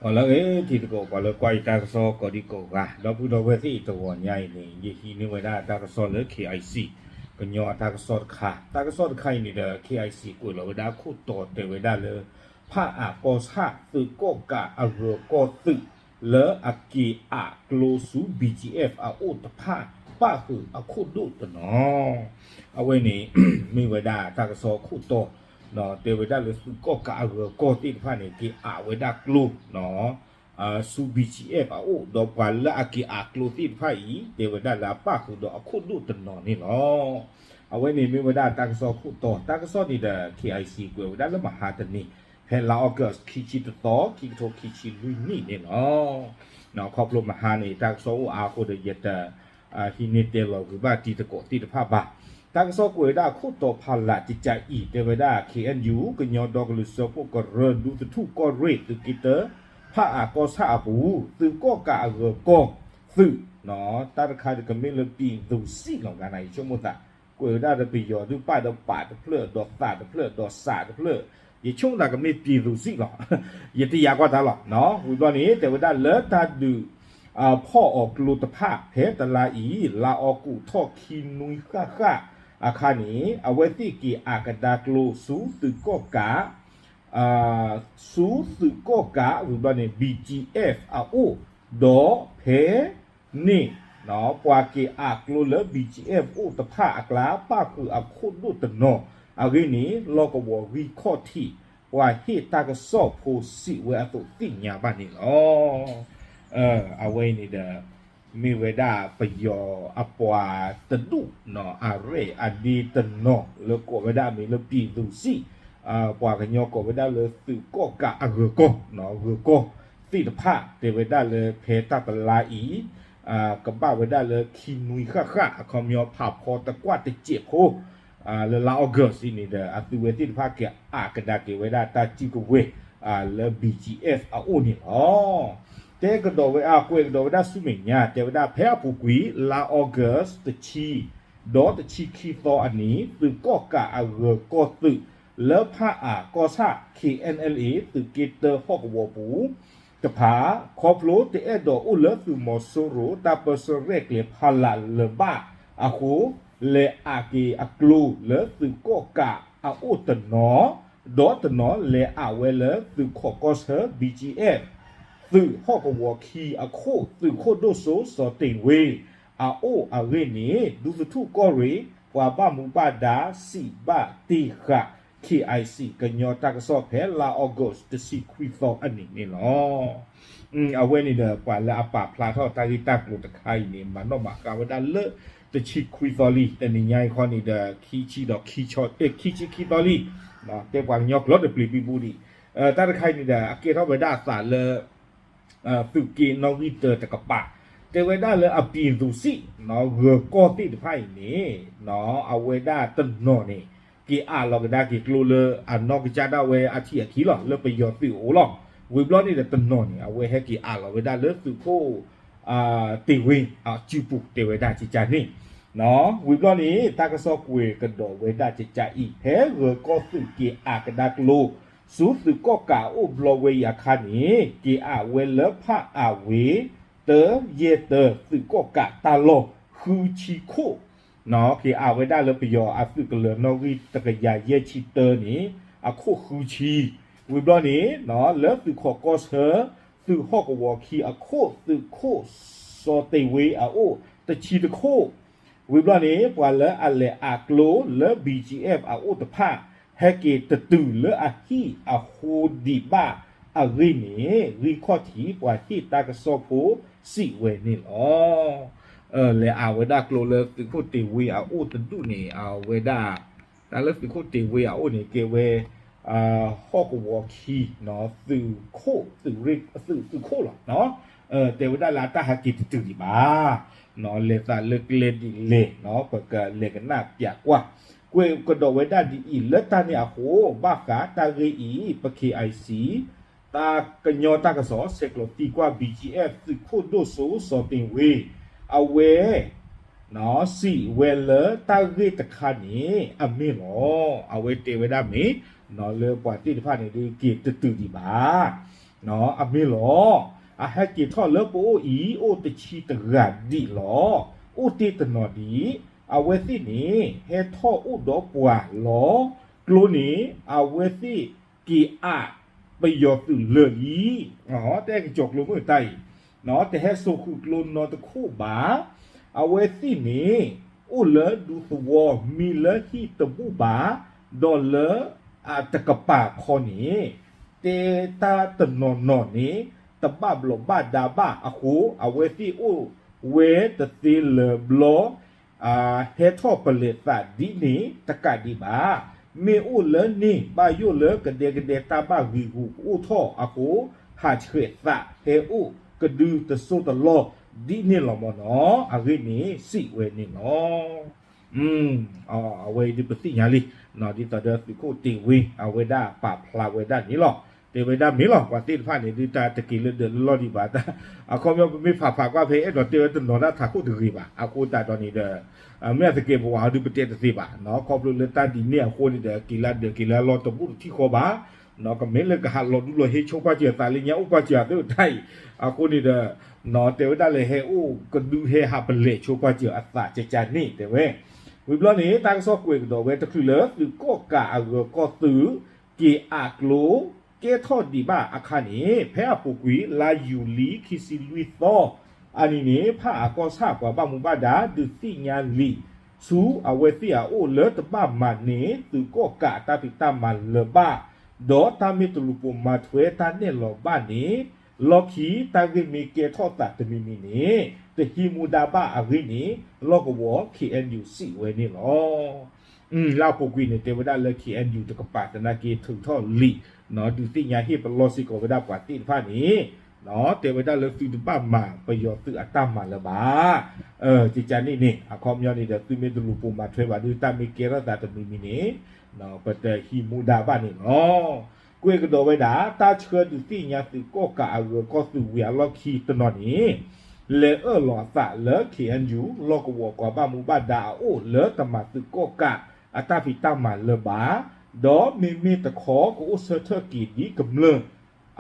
အိၣ်လၢအဂ့ၤ တံၤသကိး ပှၤလၢကွၢ်ယတၢ်ကစီၣ်ကိးဒံကိးဂၤ ဒီပုၢ်ဒီဝဲၢ်သ့ၣ် တဂီၤညါအံၤန့ၣ် ယဟံးန့ၢ်ဝဲဒၣ်တၢ်ကစီၣ်လၢ KIC ကညီအတၢ်ကစီၣ်တခါ, တၢ်ကစီၣ်တခါအံၤန့ၣ်ဒီး KIC ကွဲးလီၤဝဲဒၣ်ခိၣ်တီတဲဝဲဒၣ်လၢ ဖးအးကီၢ်ဆၣ်သုးကီၣ်ကးအဂၢၤကီၢ်သုး လၢအက့ၤအးကျိဆူ BGF အအိၣ်တဖၣ် ပၣ်ဃုာ်အခိၣ်ဒိၣ်တနီၤ, အဝဲန့ၣ် မ့ၢ်ဝဲဒၣ်တၢ်ကစီၣ်ခိၣ်တီ တဲဝဲဒၣ်လၢသုးကီၣ်ကးအဂၢၤကီၢ်သ့ၣ်တဖၣ်န့ၣ် က့ၤအးဝဲဒၣ်ကျိ ဆူ BGF အအိၣ် ဒီးပှၤလၢအက့ၤအးကျိသ့ၣ်တဖၣ်အံၤ တဲဝဲဒၣ်လၢအပၣ်ဃုာ်ဒီးအခိၣ်ဒိၣ်တနီၤန့ၣ်လီၤ. အဝဲန့ၣ်မ့ၢ်ဝဲဒၣ်တၢ်ကစီၣ်ခိၣ်တီ, တၢ်ကစီၣ်န့ၣ်ဒီး KIC ကွဲးဝဲဒၣ်လၢမဟါတနံၤ ဖဲလါ August ခံဆံတသီ ခံကထိခံဆံလွံၢ်နံၣ်န့ၣ်လီၤ. ခီဖျိမဟါန့ၣ် တၢ်ကစီၣ်အိၣ်အါအဃိဒီး ယတ ဟံးန့ၢ်တဲလီၤဂ့ၤဘၣ်တံၤသကိးသ့ၣ်တဖၣ်ဘၣ်. တၢ်ကစီၣ်ကွဲးဝဲဒၣ်အခိၣ်တီဖးလၢ်တကးအံၤ တဲဝဲဒၣ် KNU ကညီဒီကလုာ်စၢဖှိၣ်ကရၢ ဒူသထူၣ်ကီၢ်ရ့ၣ် သုးက့တၢ ဖးအးကီၢ်ဆၣ်အပူၤ သုးကီၣ်ကးအဂၢၤကီၢ်သုး တၢ်တခါဒုးကမ့ၢ်လၢ ပြည်သူ့စစ် လီၤဂၤနၤ ယဆိကမိၣ်သး ကွဲးဝဲဒၣ်ဒီးပယီၤဒုးပၣ်ဒီးပးတဖျၢၣ် ဒီးသးတဖျၢၣ် ဒီးစးတဖျၢၣ် ယဆိကမိၣ်သးကမ့ၢ် ပြည်သူ့စစ် လီၤ. ယတယာ်ကွၢ်တၢ်လီၤ. ဝံၤဘျီန့ၣ် တဲဝဲဒၣ်လၢတၢ်ဒုး ဖီၣ်အီၤကျိတဖၣ် ဖဲတလါအံၤ လါအီကူးထီၣ်ခံနွံဃၣ်ဃၣ်အခါန့ၣ် အဝဲသ့ၣ်က့ၤအးကဒါကျိဆူသုးကီၣ်ကး ဆူသုးကီၣ်ကး ဝံၤဘျီန့ၣ် BGF အအိၣ် ဒီးဖဲန့ၣ် ပှၤက့ၤအးကျိလၢ BGF အိၣ်တဖၣ်အကျါ ပၣ်ဃုာ်အခိၣ်ဒိၣ်တနီၤ အဂ့ၢ်န့ၣ် လီၢ်ကဝီၤဂံၢ်ခီၣ်ထံး ပှၤဟ့ၣ်တၢ်ကစီၣ်ဖိစံးဝဲအသိးသ့ၣ်ညါဘၣ်န့ၣ်လီၤ. အဝဲအံၤန့ၣ်ဒီး မ့ၢ်ဝဲဒၣ်ပယီၤအပှၤတဒူၣ် အရဲၣ်အဒ့တနီၤ လၢကိးဝဲဒၣ်အမံၤလၢ ပြည်သူ့စစ် ပှၤကညီကိးဝဲဒၣ်လၢသုးကီၣ်ကးအဂၢၤကီၢ် ဂၢၤကီၢ်သ့ၣ်တဖၣ် တဲဝဲဒၣ်လၢဖဲတၢ်တလါအံၤ ကဘၣ်ဝဲဒၣ်လၢခံနွံဃၣ်ဃၣ် အခီပညီဖးဖီတကွၢ်တစဲးဖိ လၢလါ August အံၤန့ၣ်ဒီး အသုဝဲသ့ၣ်တဖၣ်က့ၤအးကဒါက့ၤဝဲဒၣ်တၢ်စုကဝဲၤ လၢ BGF အအိၣ်န့ၣ်လီၤ. တဲကဒီးဝဲအကွဲးကဒီးဝဲဒၣ်ဆူမဲာ်ညါ တဲဝဲဒၣ်ဖဲအပူၤကွံာ် လါ August တဆံ ဒီးတဆံခံသီအနံၤ သုးကီၣ်ကးအဂၢၤကီၢ်သုး လၢဖးအးကီၢ်ဆၣ် KNLA သုးက့တၢဟီၣ်ကဝီၤပူၤတဖၣ် ခီဖျိတအဲၣ်ဒိးအိၣ်လၢသုးမီၤစိရိၤတၢ်ပၢဆှၢရဲၣ်ကျဲၤဖးလၢ်လၢၤဘၣ်အဃိ လဲၤအးက့ၤအကျိလၢသုးကီၣ်ကးအအိၣ်တနီၤ ဒီးတနီၤလဲၤအးဝဲလၢသုးခိးကီၢ်ဆၢ BGF သုးဟီၣ်ကဝီၤခံအခိၣ် သုးခိၣ်ဒိၣ်စိစီၤတ့ၢ်ဝ့ အအိၣ်အဂ့ၢ်န့ၣ် ဒူသထူၣ်ကီၢ်ရ့ၣ် ပှၤဘၣ်မူဘၣ်ဒါစံးဘၣ်တ့ၢ်ဃာ် KIC ကညီတၢ်ကစီၣ်ဖဲလါ August တဆံခွံသီအနံၤန့ၣ်လီၤ. အဝဲန့ၣ်ဒီး ပှၤလၢအပာ်ဖျါထီၣ်တၢ်ဂ့ၢ်တၢ်ကျိၤတခါအံၤန့ၣ် မၤနီၣ်မၤဃါဝဲဒၣ်လၢတဆံခွံသီလံ. တနံၤညါအံၤခီန့ၣ်ဒီး ခံဆံဒီး ခံဆံခံသီလံ. တဲပှၤကညီကျိာ်တပျံၤဘံဘူဒံး. တၢ်တခါအံၤန့ၣ်ဒီး အကဲထီၣ်ဝဲဒၣ်အသးလၢ သုးက့နီၣ်ဂံၢ်တၢတကပၤ တဲဝဲဒၣ်လၢအပြည်သူ့စစ် ဂၢၤကီၢ်သ့ၣ်တဖၣ်အံၤန့ၣ် အဝဲဒၣ်တနီၤန့ၣ် က့ၤအးလီၤကဒါက့ၤကျိလၢအနီၢ်ကစၢ်ဒၣ်ဝဲအထံၣ်အခံလီၤ လၢပယီၤသုးအအိၣ်လီၤ. ဝံၤဘျီန့ၣ်ဒီးတနီၤန့ၣ် အဝဲဟဲက့ၤအးလီၤဝဲဒၣ်လၢသုးခိၣ် တ့ၢ်ဝ့အစုပူၤ တဲဝဲဒၣ်ကကန့ၣ် ဝံၤဘျီန့ၣ် တၢ်ကစီၣ်ကွဲးကဒီးဝဲဒၣ်ကကအံၤ ဖဲဂၢၤကီၢ်သုးက့ၤအးကဒါကျိ ဆူသုးကီၣ်ကးအအိၣ်ဘျီဝဲအံၤအခါန့ၣ် က့ၤအးဝဲလၢဖးအးဝ့ၢ် တၢ ယဲၢ်တၢ သုးကီၣ်ကးတၢ်လီၢ်ဃုဆံခိၣ် က့ၤအးဝဲဒၣ်လၢပယီၤအသုးကလၢၤနီၣ်ဂံၢ်တကယၤယဲၢ်ဆံတၢန့ၣ် အခိၣ်ဃုဆံ ဝံၤဘျီန့ၣ် လၢသုးခိးကီၢ်ဆၢ သုးဟီၣ်ကဝီၤခံအခိၣ် သုးခိၣ်စီၤတ့ၢ်ဝ့အအိၣ် တဆံတခိၣ် ဝံၤဘျီန့ၣ် ပှၤလၢအလဲၤအးကျိလၢ BGF အအိၣ်တဖၣ် ဟဲက့ၤတတုၤလၢအဟံၣ်အဃိဒံးဘၣ်အဂ့ၢ်န့ၣ် ဂံၢ်ခီၣ်ထံးပှၤဟ့ၣ်တၢ်ကစီၣ်ဖိစံးဝဲန့ၣ်လီၤ. လဲၤအးဝဲဒၣ်ကျိလၢသုးခိၣ်တ့ၢ်ဝ့အအိၣ်တဒူၣ်န့ၣ် အဝဲဒၣ် တၢ်လၢသုးခိၣ်တ့ၢ်ဝ့အအိၣ်န့ၣ် ကဲဝဲ ဟီၣ်ကဝီၤခံ သုးခိၣ် သုးခိၣ်လီၤ. တဲဝဲဒၣ်လၢအတၢ်ဟဲက့ၤတတုၤဒံးဘၣ် လဲၤသးလၢကျဲဒ်လဲၣ် ပကလဲၤကနၣ်ပျးကွၢ် ကွဲးကဒီးဝဲဒၣ်ဒ်အံၤ လၢတၢ်န့ၣ်အဃိ ဘၣ်ဃးတၢ်ဂ့ၢ်အံၤ ပ KIC တၢ်ကညီတၢ်ကစီၣ် ဆဲးကျိးသံကွၢ် BGF သုးခိၣ်ဒိၣ်စိစီၤတ့ၢ်ဝ့ အဝဲ စံးဝဲလၢတၢ်ဂ့ၢ်တခါန့ၣ် အမ့ၢ်လီၤ. အဝဲတဲဝဲဒၣ်မ့ၢ် လၢပှၤသ့ၣ်တဖၣ်န့ၣ်ဒုးက့ၤတတုၤဒံးဘၣ် အမ့ၢ်လီၤ. အဟဲက့ၤထီၣ်လၢပအိၣ်အံၤ အိၣ်တဆံတဂၤဒံးလီၤ. အိၣ်တ့ၢ်တနီၤဒံး, အဝဲသ့ၣ်န့ၣ် ဟဲထီၣ်အိၣ်ဒီးပှၤလီၤ. ကျိန့ၣ် အဝဲသ့ၣ်က့ၤအးပယီၤသုးလၢာ်လံ. တအဲၣ်ကစီၤကျိမုၢ်တၢ်အံၤ, တဟဲစိာ်ဃုာ်ကျိနီတခိၣ်ဘၣ်. အဝဲသ့ၣ်န့ၣ် အိၣ်လၢဒူသဝီ မံလၢဟံၣ်တဘူၣ်ဘၣ်, ဒီးလၢအတကပၤခီန့ၣ် တဲတၢ်တနီၤနီၤန့ၣ် တဘၣ်ဘျီးဘၣ်ဒါဘၣ်အဃိ အဝဲသ့ၣ်အိၣ်ဝဲတသ့လၢၤဘျီ ဟဲထီၣ်ပလဲၤသးဒ်န့ၣ်တကးဒံးဘၣ်. မ့ၢ်အိၣ်လၢန့ၣ် ဘၣ်ယိၣ်လၢကဒဲကဒဲတၢ်ဘၣ်ဂံာ်ဂူာ်ကအိၣ်ထီၣ်အဃိ ဟးဆှဲးသးဟဲအိၣ်ကဒုတစိၢ်တလီၢ်ဒ်န့ၣ်လီၤမၢ်နီၤ. အဂ့ၢ်န့ၣ်စံးဝဲန့ၣ်လီၤ. အဝဲအံၤဒုးပသ့ၣ်ညါလံ, ဒ်သိးဒီးသုးခိၣ်တ့ၢ်ဝ့ အဝဲဒၣ်ပာ်ဖျါဝဲဒၣ်န့ၣ်လီၤ. တဲဝဲဒၣ်မ့ၢ်လီၤ ပှၤသ့ၣ်တဖၣ်န့ၣ်ဒုး တၢ်တက့ၤလၢဒၢးလၢလီၢ်ဒံးဘၣ်, အခီပညီပမ့ၢ်ဖးဖးကွၢ်ဖဲအဲၣ်ဒိးတဲဝဲတနီၤဒၣ်ထးခိၣ်တဂ့ၤဘၣ်. အဃိသတးဒီးန့ၣ်ဒီး မ့ၢ်အသကဲးပဝးအီၤဒုးပတဲတသ့ဘၣ်, ခီဖျိလၢတၢ်ဒ်န့ၣ်အဃိန့ၣ်ဒီး က့ၤလၢဒၢးက့ၤလၢလီၢ်တဘူၣ်တထံၣ်ဃီဘၣ်. ကမ့ၢ်လၢကဟးလီၤဒူလီၤဟ့ဆိပာ်စၢၤအသးလၢညါအိၣ်ပာ်စၢၤအသးတၢ်အံၤ, အဃိန့ၣ်ဒီး တဲဝဲဒၣ်လၢဟဲအိၣ်ကဒုဟဲဟးပလဲၤဆိပာ်စၢၤအသးကကန့ၣ်တဲဝဲ. ဝံၤဘျီန့ၣ် တၢ်ကစီၣ်ကွဲးကဒီးဝဲတချုးလၢသုးကီၣ်ကးအဂၢၤကီၢ်သုး က့ၤအးကျိ ကဲထီၣ်ဒံးဘၣ်အခါန့ၣ် ဖဲအပူၤကွံာ် လါယူၤလံခံဆံလွံၢ်သီ အနံၤန့ၣ် ဖးအၣ်ကီၢ်ဆၣ်ပှၤဘၣ်မူဘၣ်ဒါ ဒုးသ့ၣ်ညါလံာ်ဆူ အဝဲသ့ၣ်အအိၣ်လၢတဘၣ်မၤန့ၢ် သုးကီၣ်ကးအတၢ်ဖံးတၢ်မၤလၢၤဘၣ်, ဒီးတၢ်မ့ၢ်တလူၤပိာ်မၤထွဲတၢ်နဲၣ်လီၤဘၣ်န့ၣ် လီၢ်ခံတၢ်ဂ့ၢ်မ့ၢ်ကဲထီၣ်သးတမံၤမံၤန့ၣ် တဟံးမူဒါဘၣ်အဂ့ၢ်န့ၣ် လီၢ်ကဝီၤ ခ့ၣ်အဲၣ်ယူၣ် စံးဝဲန့ၣ်လီၤ. လၢအပူၤကွံာ်န့ၣ် တဲဝဲဒၣ်လၢ ခ့ၣ်အဲၣ်ယူၣ် တကပၤသနာ်က့ထုးထီၣ်လံာ် ဒုးသ့ၣ်ညါဟ့ၣ်ပလီၢ်စ့ၢ်ကီးဝဲဒၣ်ပှၤသ့ၣ်တဖၣ်န့ၣ် တဲဝဲဒၣ်လၢသုတဘၣ်မၤပယီၤသုးအတၢ်မၤလၢၤဘၣ်. ကကန့ၣ်န့ၣ် အခီပညီန့ၣ်ဒီး သုမ့ၢ်တလူၤပိာ်မၤထွဲဘၣ်ဒီး တၢ်မ့ၢ်ကဲထီၣ်သးတမံၤမံၤန့ၣ် ပတဟံးမူဒါဘၣ်န့ၣ်လီၤ. ကွဲးကဒီးဝဲဒၣ် တၢ်ဆှၢဒုးသ့ၣ်ညါသုးကီၣ်ကးအဂၢၤကီၢ်သုးဝံၤအလီၢ်ခံတနီၤန့ၣ် လဲၤအၢၣ်လီၤအသးလၢ ခ့ၣ်အဲၣ်ယူၣ် လီၢ်ကဝီၤပှၤဘၣ်မူဘၣ်ဒါအအိၣ်လၢတမၤသုးကီၣ်ကးအတၢ်ဖံးတၢ်မၤလၢၤဘၣ်, ဒီးမ့မ့ၢ်တခီကအိၣ်ဆၢထၢၣ်က့ၤဒ်ကမျၢၢ်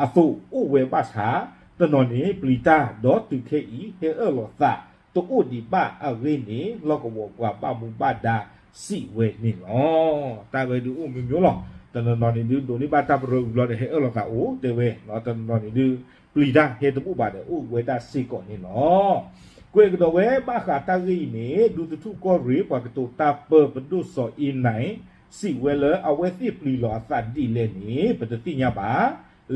အသိးအိၣ်ဝဲဘၣ်ဆၣ် တနီၤန့ၣ်ပျံၤတၢ် ဒီးတုၤခဲအံၤဟဲအၢၣ်လီၤသးတအိၣ်ဒံးဘၣ်အဂ့ၢ်န့ၣ် လီၢ်ကဝီၤပှၤဘၣ်မူဘၣ်ဒါစံးဝဲန့ၣ်လီၤ. တၢ်ဝဲဒုးအိၣ်မ့ၢ်မ့ၢ်လီၤ. တနီၤနီၤန့ၣ်ဒုး ဒိးန့ၢ်ဘၣ်တၢ်ပရၢအုၣ်ဘျီဒီး ဟဲအၢၣ်လီၤသးအိၣ်တဲဝဲ, တနီၤနီၤန့ၣ်ဒုး ပျံၤတၢ်ဟဲတဘူၣ်ဘၣ်ဒီး အိၣ်ဝဲဒၣ်စ့ၢ်ကီးန့ၣ်လီၤ. ကွဲးကဒီးဝဲ ဘၣ်ဃးတၢ်ဂ့ၢ်အံၤန့ၣ် ဒူသထူၣ်ကီၢ်ရ့ၣ် ပှၤကတိၤတၢ်ပၢ ပဒိၣ်စီၤအ့နၢၣ် စံးဝဲလၢ အဝဲသ့ၣ်ပျံၤလီၤအသးဒ်လဲၣ်န့ၣ် ပတသ့ၣ်ညါဘၣ်.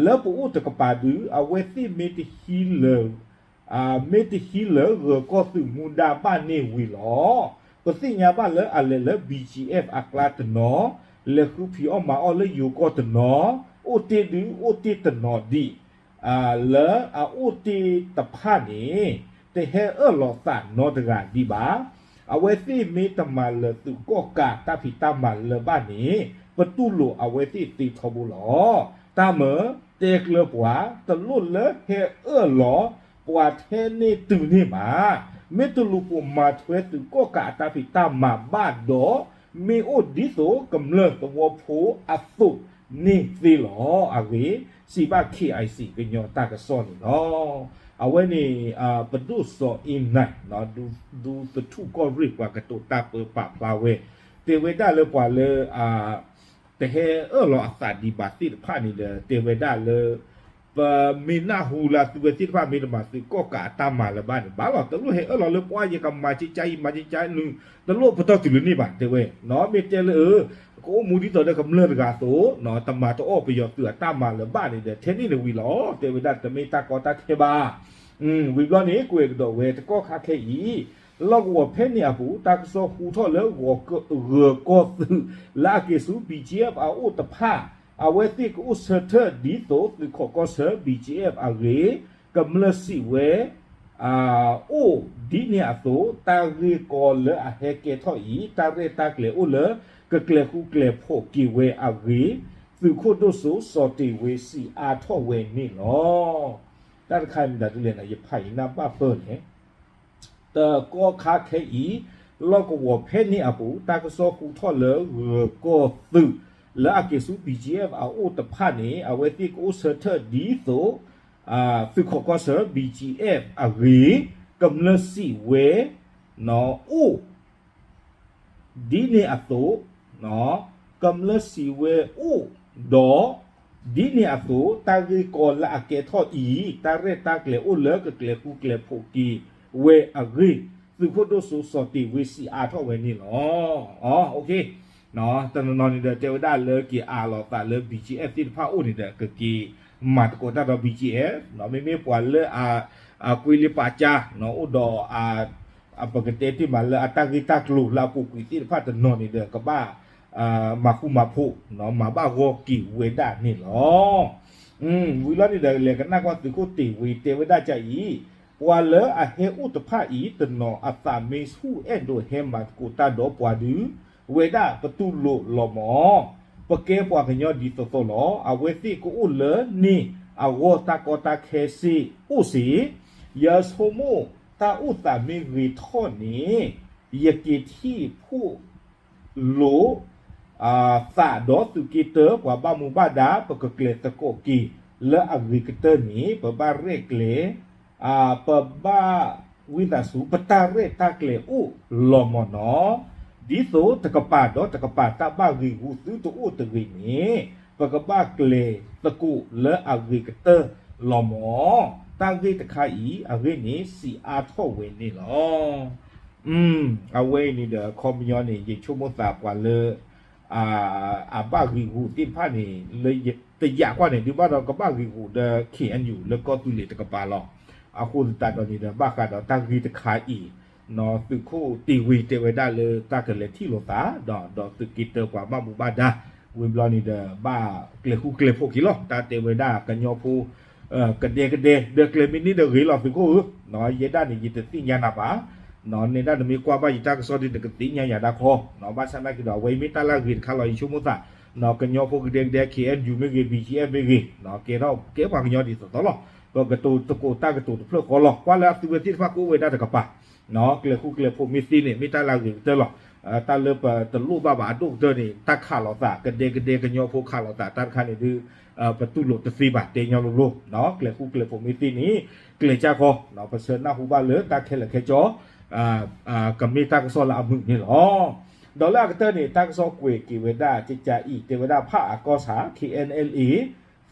လၢပအိၣ်တကပၤဒုး အဝဲသ့ၣ်မ့ၢ်တဟံးလၢ မ့ၢ်တဟံးလၢဂၢၤကီၢ်သုးမူဒါဘၣ်န့ၣ်ဝံၤလီၤ. ပသ့ၣ်ညါဘၣ်လၢအလဲၤလၢ ဘံၣ်ကၠံၣ်အဲၣ်ဖ် အကျါတနီၤ, လဲၤဃုဖံးအီၣ်မၤအီၣ်လၢယိၤကီၢ်တနီၤ, အိၣ်တ့ၢ်ဒုးအိၣ်တ့ၢ်တနီၤဒံး, လၢအအိၣ်တ့ၢ်တဖၣ်န့ၣ် တဟဲအၢၣ်လီၤသးနီတဂၤဒံးဘၣ်. အဝဲသ့ၣ်မ့ၢ်တမၤလၢၤသုးကီၣ်ကးတၢ်ဖံးတၢ်မၤလၢၤဘၣ်န့ၣ် ပတူၢ်လိာ်အဝဲသ့ၣ်သ့ထီဘိလီၤ. တၢ်မၢတဲကျၢၤပှၤ တလိၣ်လၢဟဲအၢၣ်လီၤပှၤထဲန့ၣ်တုၤန့ၣ်ဘၣ်. မ့ၢ်တလူၤပိာ်မၤထွဲသုးကီၣ်ကးအတၢ်ဖံးတၢ်မၤဘၣ်ဒီး မ့ၢ်အိၣ်ဒ်သိးကမျၢၢ်သဝီဖိအသိးန့ၣ်သ့လီၤ. အဂ့ၢ် စံးဘၣ် KIC ကညီတၢ်ကစီၣ်န့ၣ်လီၤ. အဝဲန့ၣ် ပဒိၣ်စီၤအ့နၢၣ် ဒူသထူၣ်ကီၢ်ရ့ၣ်ပှၤကတိၤတၢ်ပၢပာ်ဖျါဝဲ, တဲဝဲဒၣ်လၢပှၤလၢ တဟဲအၢၣ်လီၤအသးဒံးဘၣ်သ့ၣ်တဖၣ်န့ၣ်ဒီး တဲဝဲဒၣ်လၢ ပမ့ၢ်နၢ်ဟူလၢသုဝဲသ့ၣ်တဖၣ်မ့ၢ်တမၤသုးကီၣ်ကးအတၢ်မၤလၢၤဘၣ်န့ၣ် ဘၣ်လီၤ တလိၣ်ဟဲအၢၣ်လီၤလၢပှၤယကမၤကကါအံၤ မၤကကါနုၤ တလိၣ်ပတီၢ်တုၤလၢန့ၣ်ဘၣ် တဲဝဲ, မ့ၢ်တဲလၢ ကအိၣ်မူဒ်သိးဒီးကမျၢၢ်တဂၤအသိး တမၤတအီၣ်ပယီၤသုးအတၢ်မၤလၢၤဘၣ်န့ၣ်ဒီး ထဲန့ၣ်န့ၣ်ဝံၤလီၤ တဲဝဲဒၣ်တမ့ၢ်တၢ်ကီတၢ်ခဲဘၣ်. ဝံၤဘျီန့ၣ် ကွဲးကဒီးဝဲတကီၢ်ခါခဲအံၤ လီၢ်ကဝီၤဖဲန့ၣ်အပူၤ တၢ်ကစီၣ်ဟူထီၣ်လၢ ဂၢၤကီၢ်သုး လၢအက့ၤဆူ ဘံၣ်ကၠံၣ်အဲၣ်ဖ် အအိၣ်တဖၣ် အဝဲသ့ၣ်ကအိၣ်ဆၢထၢၣ်ဒ်သိးသုးခီၣ်ကီၢ်ဆၢ ဘံၣ်ကၠံၣ်အဲၣ်ဖ် အဂ့ၢ် ကမျၢၢ်စံးဝဲ အိၣ်ဒ်န့ၣ်အသိး တၢ်ဂ့ၢ်ကီလၢအဟဲကဲထီၣ်အံၤ တၢ်ရဲၣ်တၢ်ကျဲၤအိၣ်လၢ ကကျဲၤဃူကျဲၤဖိးက့ၤဝဲအဂ့ၢ် သုးခိၣ်ဒိၣ်စိစီၤတ့ၢ်ဝ့စံးအါထီၣ်ဝဲန့ၣ်လီၤ. တၢ်တခါမ့ၢ်ဒၣ်ဒ်လဲၣ်န့ၣ် ယဖးအံၤနၢ်ဘၣ်ပၢၢ်န့ၣ် တကီၢ်ခါခဲအံၤ လီၢ်ကဝီၤဖဲန့ၣ်အပူၤ တၢ်ကစီၣ်ဟူထီၣ်လၢဂၢၤကီၢ်သုး လၢအက့ၤဆူ BGF အအိၣ်တဖၣ်န့ၣ် အဝဲသ့ၣ်ကအိၣ်ဆၢထၢၣ်ဒ်သိး သုးခိးကီၢ်ဆၢ BGF အဂ့ၢ် ကမျၢၢ်စံးဝဲ အိၣ် ဒ်န့ၣ်အသိး, ကမျၢၢ်စံးဝဲအိၣ်ဒီး ဒ်န့ၣ်အသိး တၢ်ဂ့ၢ်ကီလၢအကဲထီၣ်အံၤ တၢ်ရဲၣ်တၢ်ကျဲၤအိၣ်လၢကကျဲၤဃူကျဲၤဖိးက့ၤဝဲအဂ့ၢ် သုးခိၣ်ဒိၣ်စိစီၤတ့ၤဝ့စံးအါထီၣ်ဝဲန့ၣ်လီၤ. တနီၤနီၤန့ၣ်ဒီးတဲဝဲဒၣ်လၢက့ၤအးလီၤသးလၢ BGF သ့ၣ်တဖၣ်အိၣ်န့ၣ်ဒီး ကက့ၤမၤသကိးတၢ်ဒီး BGF, မ့မ့ၢ်ပှၤလၢ အကွ့လံာ်ပာ်ကၠါ အိၣ်ဒီး ပကတဲတ့ၢ်မးလၢအတၢ်ဂ့ၢ်တၢ်ကျိၤလၢအပူၤကွံာ်သ့ၣ်တဖၣ်တနီၤန့ၣ်ဒီး ကဘၣ် မၤဃူမၤဖိး မၤဘၣ်ဂီၢ်က့ၤဝဲဒၣ်န့ၣ်လီၤ. ဝံၤလီၤန့ၣ်ဒီး လဲၤကနၣ်ကွၢ်သုးခိၣ်တ့ၤဝ့တဲဝဲဒၣ်ကအံၤ, ပှၤလၢအဟဲအိၣ်တဖၣ်အံၤ တနီၤအသးမ့ၢ်ဆူၣ်အဲၣ်ဒိးဟဲမၤသကိးတၢ်ဒီးပှၤဒုး ဝဲဒၣ်ပတူၢ်လိာ်လီၤမၢ်. ပကဲပှၤကညီဒ်သိးသိးလီၤ. အဝဲသ့ၣ်ကအိၣ်လၢန့ၣ်အဂီၢ် တၢ်ကီတၢ်ခဲစ့ၢ်အိၣ်စ့ၢ်, ယဆိကမိၣ်တၢ်အိၣ်သးမ့ၢ်ဂ့ၤထီၣ်န့ၣ် ယက့ၤထံၣ်ဖှိၣ်လိာ်သးဒီးသုးက့တၢ ပှၤဘၣ်မူဘၣ်ဒါ ပကကျဲၤသကိးက့ၤလၢအဂ့ၤကတၢၢ်န့ၣ် ပဘၣ်ရဲၣ်ကျဲၤ ပဘၣ်ဝံသးစူၤ ပတၢ်ရဲၣ်တၢ်ကျဲၤအိၣ်လီၤမၢ်နီၤ. ဒ်သိးတကပၤဒီးတကပၤတၢ်ဘၣ်ဂ့ၤဂူာ်သုတအိၣ်တဂ့ၤန့ၣ် ပကဘၣ်ကျဲၤသကိးလၢအဂ့ၤကတၢၢ်လီၤမၢ်. တၢ်ဂ့ၢ်တခါအံၤ အဂ့ၢ်န့ၣ်စံးအါထီၣ်ဝဲန့ၣ်လီၤ. အဝဲအံၤန့ၣ်ဒီး အခီပညီန့ၣ် ယဆိကမိၣ်သးပှၤလၢ အဘၣ်ဂ့ၤဂူာ်သ့ၣ်တဖၣ်န့ၣ် လၢတယာ်ကွၢ်န့ၣ် ဒုးဘၣ်ဒီးကဘၣ်ဂ့ၤဂူာ်ဒီး KNU လၢကီၢ်သူလ့ၤတကပၤလီၤ. အဃိသတးဒီးန့ၣ်ဒီး ဘၣ်ဃးဒီးတၢ်ဂ့ၢ်တခါအံၤ သုးခိၣ်တ့ၤဝ့တဲဝဲဒၣ်လၢတၢ်ကလဲၤထံၣ်လိာ်သး ဒီးသုးက့တၢပှၤဘၣ်မူဘၣ်ဒါ ဝံၤဘျီန့ၣ်ဒီး ဘၣ်ကျဲၤဃူကျဲၤဖိးက့ၤလီၤ. တၢ်တဲဝဲဒၣ်ကညီဖိ ကဒဲကဒဲ ဒီးကျဲၤမ့ၢ်န့ၢ်ဒီးဂ့ၤလီၤသုးခိၣ်ဧၢ, ယဲဒၣ်န့ၣ် ယတသ့ၣ်ညါနၤဘၣ်. နဲဒၣ်နမ့ၢ်ကွၢ်ဘၣ်ယတၢ်ကစီၣ်ဒီး နကသ့ၣ်ညါယၤဒၣ်ခီ, ဘၣ်ဆၣ်သနာ်က့ဒီး အဝဲအံၤမ့ၢ်တၢ်လၢအဂ့ၤတခါလီၤ. ယဆိကမိၣ်သး ကညီဖိကဒဲကဒဲ KNU မ့ၢ်ဂ့ၤ BGF မ့ၢ်ဂ့ၤ ကဲထီၣ်ကဲပှၤကညီဒ်သိးသိးလီၤ. ပကတိၤသကိးတၢ်ကတိၤတဖျၢၣ်ဃီလီၤ. ကွၢ်လၢအသုဝဲသ့ၣ်တဖၣ်ကအိၣ်ဝဲဒၣ်တကပၤ ကျဲၤဃူကျဲၤဖိးမ့ၢ်သ့န့ၣ် မ့ၢ်တၢ်လၢအဂ့ၤကတၢၢ်လီၤ. တၢ်လၢပတလိၣ်ဘၣ်ဘၣ်အဒိၣ်ကတၢၢ်န့ၣ် တၢ်ခးလိာ်သး ကဒဲကဒဲကညီဖိခးလိာ်သး တၢ်တခါန့ၣ်ဒုး ပတူၢ်လိာ်တသ့ဘၣ် တဲညီလိၤလိၤ, ကျဲၤဃူကျဲၤဖိးမ့ၢ်သ့န့ၣ် ကျဲၤကၢ်ခီ ပဆၢနၢ်ဟူဘၣ်လၢတၢ်ခဲလၢာ်ခဲဆ့ ကမ့ၢ်တၢ်ကစီၣ်လၢအမုာ်န့ၣ်လီၤ. ဒီးလၢအကတၢၢ်န့ၣ် တၢ်ကစီၣ်ကွဲးက့ၤဝဲဒၣ်ကကးအံၤ တဲဝဲဒၣ်ဖးအၣ်ကီၢ်ဆၣ် KNLA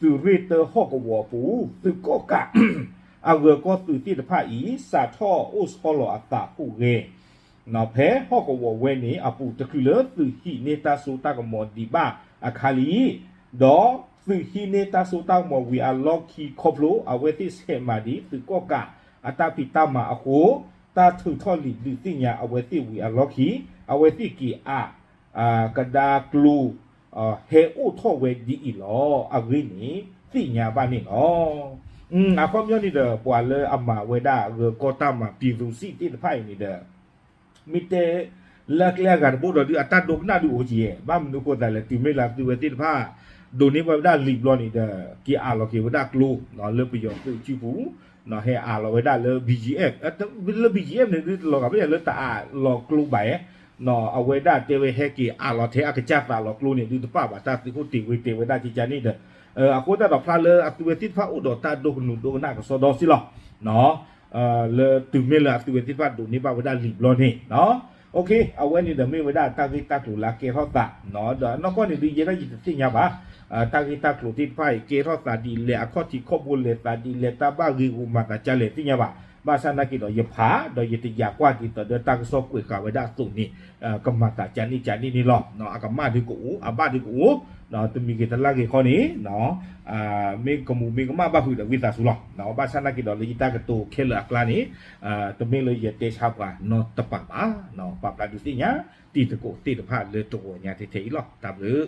သုးရ့ၣ်တၢဟီၣ်ကဝီၤအပူၤ သုးကီၣ်ကး အဂၢၤကီၢ်သုးသ့ၣ်တဖၣ်အံၤ စးထီၣ်အိၣ်ဆီလီၤအသးဟူးဂဲၤ ဖဲဟီၣ်ကဝီၤဝဲန့ၣ်အပူၤ တချုးလၢသုးဟံးန့ၢ်တၢ်စိတၢ်ကမီၤဒံးဘၣ်အခါလံ, ဒီးသုးဟံးန့ၢ်တၢ်စိတၢ်ကမီၤဝံၤအလီၢ်ခံခီဖျိ အဝဲသ့ၣ်ဆဲးမၤဒံးသုးကီၣ်ကးအတၢ်ဖံးတၢ်မၤအဃိ တၢ်ထုးထီၣ်လံာ်ဒုးသ့ၣ်ညါအဝဲသ့ၣ်ဝံၤအလီၢ်ခံ အဝဲသ့ၣ်က့ၤအး ကဒါကျိ ဟဲအိၣ်ထီၣ်ဝဲဒ်အံၤလီၤ. အဂ့ၢ်န့ၣ် သ့ၣ်ညါဘၣ်န့ၣ်လီၤ. အခီပညီန့ၣ်ဒီး ပှၤလၢအမၤဝဲဒၣ်ဂၢၤကီၢ်တၢ်မၤ ပြည်သူ့စစ် သ့ၣ်တဖၣ်အံၤန့ၣ်ဒီး မ့ၢ်တဲလၢအကျဲအဂၤတဘိဒီးဒုး အတၢ်ဒိကနၣ်ဒုးအိၣ်ကယဲၢ် ဘၣ်မနုၤအဃိသတးလဲၣ် တုၤမ့ၢ်လၢသုဝဲသ့ၣ်တဖၣ် ဒိးန့ၢ်ဘၣ်ဝဲဒၣ်လံာ်ဘျီန့ၣ်ဒီး က့ၤအးလီၤက့ၤဝဲဒၣ်ကျိ လၢပယီၤသုးစုပူၤ ဟဲအးလီၤဝဲဒၣ်လၢ BGF လၢ BGF န့ၣ်ဒုးတလီၤဂာ် မ့ၢ်လၢတအးလီၤကျိဘၣ် အဝဲဒၣ်တဲဝဲဟဲက့ၤအးလီၤထဲအကစၢ်သးလီၤကျိန့ၣ် ဒုးတပာ်ဘၣ်တၢ်သုးခိၣ်တ့ၤဝ့တဲဝဲဒၣ်ကကန့ၣ်ဒီး အဃိသတးဒီးဖျါလၢအသုဝဲသ့ၣ်တဖၣ်အိၣ်ဒီးတၢ်ဒိကနုာ်ဒိကနၣ်ကစီဒီစ့ၢ်လီၤ. လၢတုၤမ့ၢ်လၢအသုဝဲသ့ၣ်တဖၣ်ဒိးန့ၢ်ဘၣ်ဝဲဒၣ်လံာ်ဘျီန့ၣ် အဝဲန့ၣ်ဒီးမ့ၢ်ဝဲဒၣ်တၢ်ဂ့ၢ်တၢ်ကျိၤလၢအကဲထီၣ်သး ဒီးအနီၢ်ကီၢ်န့ၣ်ဒုး ယဲဒၣ်ယတသ့ၣ်ညါဘၣ် တၢ်ဂ့ၢ်တၢ်ကျိၤသ့ၣ်တဖၣ်အံၤ ကဲထီၣ်သးဒ်လဲၣ် အခီၣ်ထံးခီၣ်ဘိလဲၤသးဒ်လဲၣ် တၢ်ဘၣ်ဂ့ၤဂူာ်မၤသးဒ်လဲၣ်သ့ၣ်ညါဘၣ်. ဘၣ်ဆၣ်သနာ်က့ဒီး ယဖး ဒီးယတယာ်ကွၢ်ဒ်သိးဒီးတၢ်ကစီၣ်ကွဲးဃာ်ဝဲဒၣ်အသိးန့ၣ် ကမၤသးကန့ၣ်ကန့ၣ်န့ၣ်လီၤ. အကမၣ်ဒုးကအိၣ် အဘၣ်ဒုးကအိၣ် တမံၤဂ့ၤတလၢ်ဂ့ၤခီန့ၣ် မ့ၢ်ကမူၤမ့ၢ်ကမၣ်ဘၣ်ဖုးဒီးဝံသးစူၤလီၤ. ဘၣ်ဆၣ်သနာ်က့ဒီး လၢယတၢ်ကတိၤခဲလၢာ်အကျါန့ၣ် တမ့ၢ်လၢယတဲဆါပှၤနီတပၤဘၣ်. ပာ်ဖျါဒုးသ့ၣ်ညါတံၤသကိးသ့ၣ်တဖၣ်လၢတဂီၤညါထဲထဲအံၤလီၤ. တၢ်ဘျုး